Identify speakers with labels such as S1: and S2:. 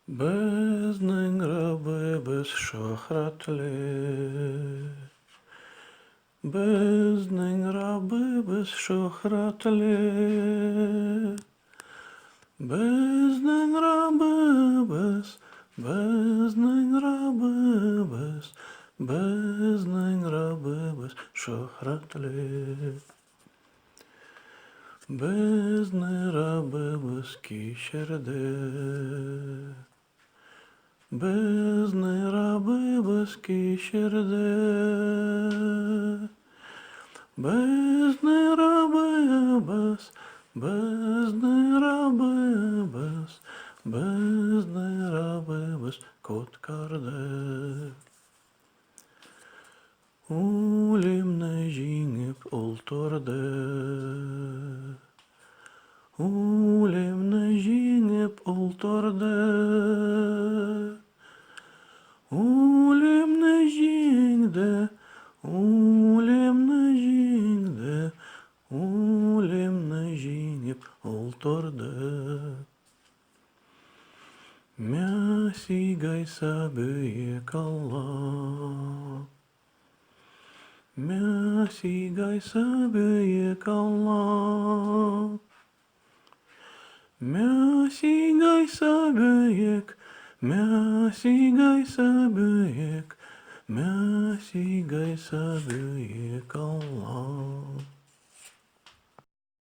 S1: Безнең Раббыбыз шөһрәтле. Безнең Раббыбыз шөһрәтле. Безнең Раббыбыз, безнең Раббыбыз, безнең Раббыбыз шөһрәтле. Безне Раббыбыз кичерде. Безне Раббыбыз кичерде. Безне Раббыбыз, безне Раббыбыз, безне Раббыбыз коткарды. Үлемне җиңеп ул торды. Үлемне җиңеп ул торды. Үлемне җиңде, үлемне җиңде, үлемне җиңеп ул торды. Мәсих Гайса бөек Алла. Мәсих Гайса бөек Алла. Мәсих Гайса бөек, Мәсих Гайса бөек, Мәсих Гайса бөек Алла.